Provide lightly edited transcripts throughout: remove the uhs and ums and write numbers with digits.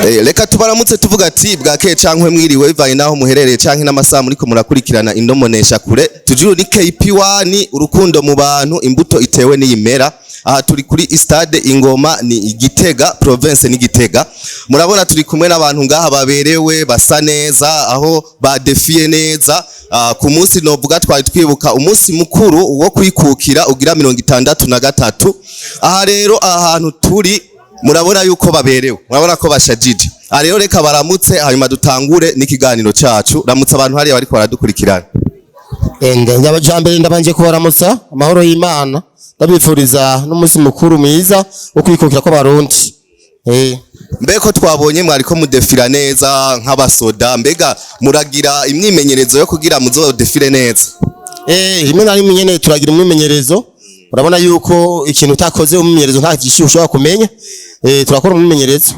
Reka tubaramutse tuvuga ati bwakeye cankwe mwiriwe, bivanye naho muherereye canke n'amasaha muriko murakurikirana indomonesha kure. Tujuru ni KP1, urukundo mu bantu, imbuto itewe n'iyimera. Aha turi kuri stade Ingoma, ni Igitega, province ni Gitega. Murabona turi kumwe n'abantu ngaha baberewe, basa neza, aho badefiye neza. Ku munsi novuga twari twibuka umunsi mukuru wo kwikukira ugira 63. Aha rero, aha hantu turi, murabona yuko baberewe, murabona ko bashajije. Aha rero reka baramutse, hanyuma dutangure n'ikiganiro cacu. Ramutse abantu hariya bariko baradukurikirana. Ende njambere ndabanje kubaramutsa amahoro y'Imana, ndabifuriza n'umunsi mukuru mwiza wo kwikukira kw'Abarundi. Mbeko twabonye mwariko mudefira neza nk'abasoda, mbega muragira imyimenyerezo yo kugira muzodefire neza? Rimwe na rimwe nyene turagira umwimenyerezo. Urabona yuko ikintu utakoze umwimenyerezo nta vyinshi ushobora kumenya. Turakora umwimenyerezo.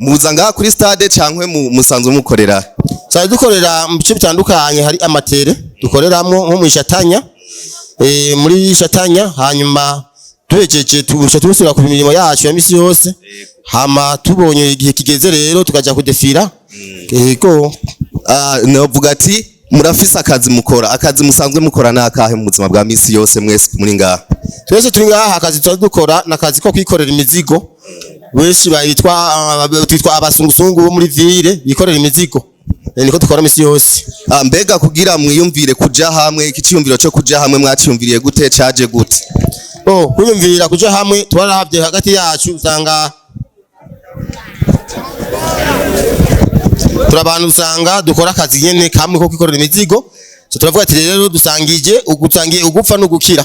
Muza ngaha kuri stade cankwe musanzwe mukorera? Twari dukorera mu bice bitandukanye, hari amatere dukoreramwo nko mw'ishatanya, muri shatanya, hanyuma tuhejeje tuca tusubira ku mirimo yacu ya misi yose, hama tubonye igihe kigeze rero tukaja kudefira. Yego. Novuga ati murafise akazi mukora. Akazi musanzwe mukora n'akahe mu buzima bwa misi yose, mwese muri ngaha? Twese turi ngaha, akazi tuba dukora n'akazi ko kwikorera imizigo. Benshi bitwa twitwa abasungusungu bo muri ville bikorera imizigo. Niko dukora misi yose. Mbega kugira mwiyumvire kuja hamwe, iki ciyumviro co kuja hamwe mwaciyumviriye gute, caje gute? Oh, kwiyumvira kuja hamwe, twarahavye hagati yacu usanga turi abantu usanga dukora akazi nyene kamwe ko kwikorera imizigo. So turavuga ati rero dusangije ugusangiye ugupfa no gukira.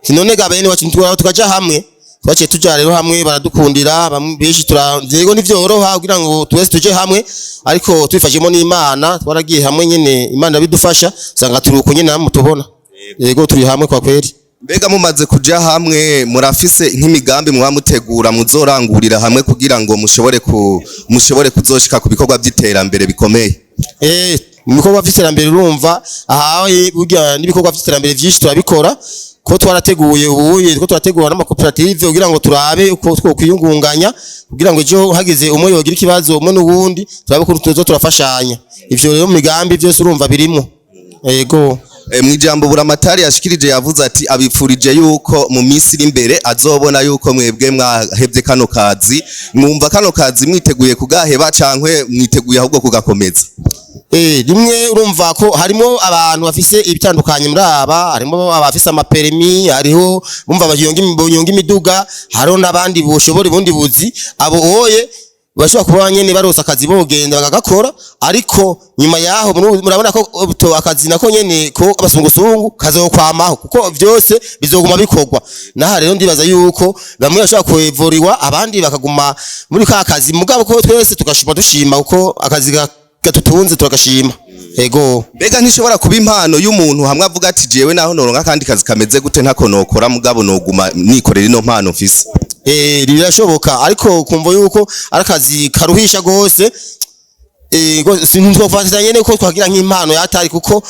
None ga bene wacu tukaja hamwe. Twaciye tuja rero hamwe, baradukundira bamwe benshi. Yego, ntivyoroha kugira ngo twese tuje hamwe, ariko tubifashemo n'Imana twaragiye hamwe nyene, Imana bidufasha, usanga turi uko nyene namwe tubona. Yego, turi hamwe kwa kweri. Mbega mumaze kuja hamwe, murafise nk'imigambi muba mutegura muzorangurira hamwe kugira ngo mushobore kuzoshika ku bikorwa vy'iterambere bikomeye? Mu bikorwa vy'iterambere, urumva ahawe burya n'ibikorwa vy'iterambere vyinshi turabikora, ko twarateguye ubuye ko turategura n'amakoperative kugira ngo turabe uko twokwiyungunganya, kugira ngo ejo hagize umwe yogira ikibazo umwe n'uwundi, turabe ko tuzo turafashanya. Ivyo rero mu migambi vyose urumva birimo. Yego. Mw'ijambo Buramatari yashikirije yavuze ati abipfurije yuko mu minsi iri imbere azobona yuko mwebwe mwahevye kano kazi. Mwumva kano kazi mwiteguye kugaheba cankwe mwiteguye ahubwo kugakomeza? Rimwe urumva ko harimo abantu bafise ibitandukanye muri aba, harimo abafise amaperimi, hariho bumva banyonga imiduga, hariho n'abandi boshobora ubundi buzi. Abo oye bashobora kuba nyene baronse akazi bogenda bakagakora, ariko nyuma yaho murabona ko akazi nako nyene ko abasungusungu kazokwamaho, kuko vyose bizoguma bikorwa. Naha rero ndibaza yuko bamwe bashobora kuevuriwa, abandi bakaguma muri ka kazi, mugabo ko twese tugashima, dushima kuko akazi gatutunze turagashima. Ego. Mbega ntishobora kuba impano y'umuntu hamwe avuga ati jewe naho noronka akandi kazi kameze gute ntako nokora, mugabo noguma nikorera ino mpano mfise? Birashoboka, ariko kumva yuko ari akazi karuhisha gose. Sinitwofatira nyene ko twagira nk'impano yatari, kuko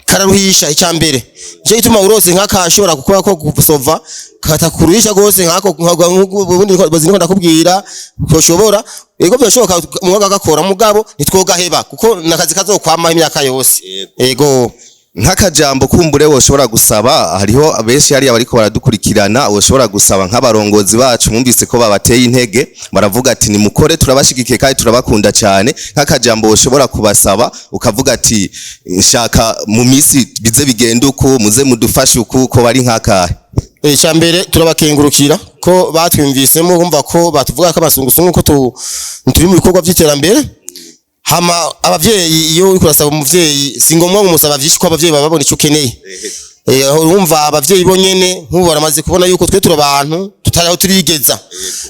kararuhisha. Icya mbere nico gituma urose nk'akashobora gukora ko gusova katakuruhisha gose nk'ako ubundi niko ndakubwira koshobora. Yego, byashoboka umwuga gakora, mugabo ntitwogaheba kuko nakazi kazokwama imyaka yose. Yego. Nk'akajambo kumbure woshobora gusaba, hariho benshi hariya bariko baradukurikirana, woshobora gusaba nk'abarongozi bacu, mwumvise ko babateye intege, baravuga ati nimukore, turabashigikiye kandi turabakunda cyane. Nk'akajambo woshobora kubasaba ukavuga ati nshaka mu minsi bize bigenda uku, muze mudufashe uku, ko bari nk'akahe? Icya mbere turabakengurukira ko batwumvisemo, bumva ko batuvuga ko abasungusungu ko turi mu bikorwa by'iterambere. Hama abavyeyi, iyo uriko urasaba umuvyeyi si ngombwa ngo umusaba vyinshi, ko abavyeyi baba babona ico ukeneye. Urumva abavyeyi bonyene nk'ubu baramaze kubona yuko twe turi abantu tutari aho turigeza.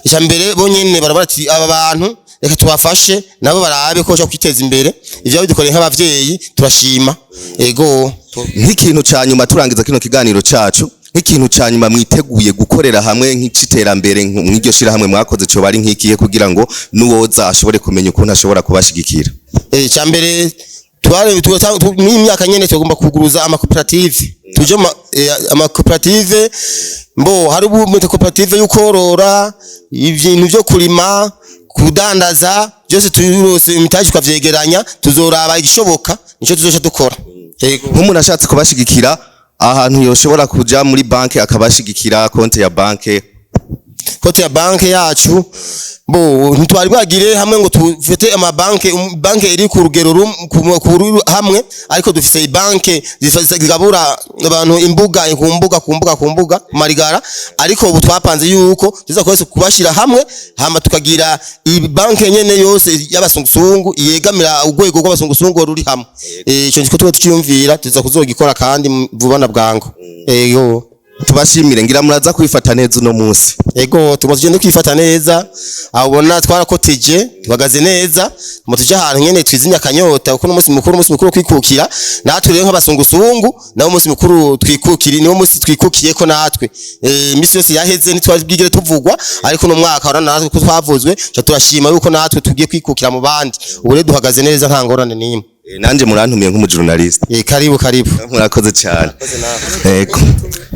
Icya mbere bonyene barabona ati aba bantu reka tubafashe nabo barabe ko bashobora kwiteza imbere. Ivyo babidukoreye nk'abavyeyi turashima. Ego. Nk'ikintu ca nyuma turangiza kino kiganiro cacu, nk'ikintu ca nyuma mwiteguye gukorera hamwe nk'iciterambere mw'iryo shirahamwe mwakoze coba ari nk'ikihe, kugira ngo n'uwoza ashobore kumenya ukuntu ashobora kubashigikira? Icya mbere tware mw'imyaka nyene tugomba kuguruza amakoperative, tuje amakoperative mbo hari ubu koperative y'ukorora ibintu vyo kurima. Kudandaza byose turose imitaji, tukavyegeranya, tuzoraba igishoboka, nico tuzoca dukora. Yego. Nk'umuntu ashatse kubashigikira, ahantu yoshobora kuja muri banke akabashigikira, konte ya banke? Konti ya banke yacu, bo ntitwari bwagire hamwe ngo tufite amabanke, banke iri ku rugero hamwe, ariko dufise banke zigabura abantu imbuga ku mbuga ku mbuga ku mbuga ku marigara. Ariko ubu twapanze yuko tuza kwese kubashira hamwe, hama tukagira banke nyene yose y'abasungusungu yegamira urwego rw'abasungusungu ruri hamwe. Ico niko tuba tuciyumvira, tuza kuzogikora kandi vuba na bwangu. Ego. Tubashimire, ngira muraza kwifata neza uno munsi. Ego, tugomba tugende kwifata neza. Aho ubona twarakoteje, tuhagaze neza mu tuje ahantu nyene twizimya akanyota, kuko n'umunsi mukuru, umunsi mukuru wo kwikukira. Natwe rero nk'abasungusungu, nawo umunsi mukuru twikukira, niwo munsi twikukiye ko natwe imisi yose yaheze ntitwabwigire tuvugwa, ariko no mwaka urabona natwe ko twavuzwe, ca turashima yuko natwe tugiye kwikukira mu bandi. Ubu rero duhagaze neza, nta ngorane n'imwe. Nanje murantumiye nk'umujournaliste. Karibu, karibu. Murakoze cyane. Yego.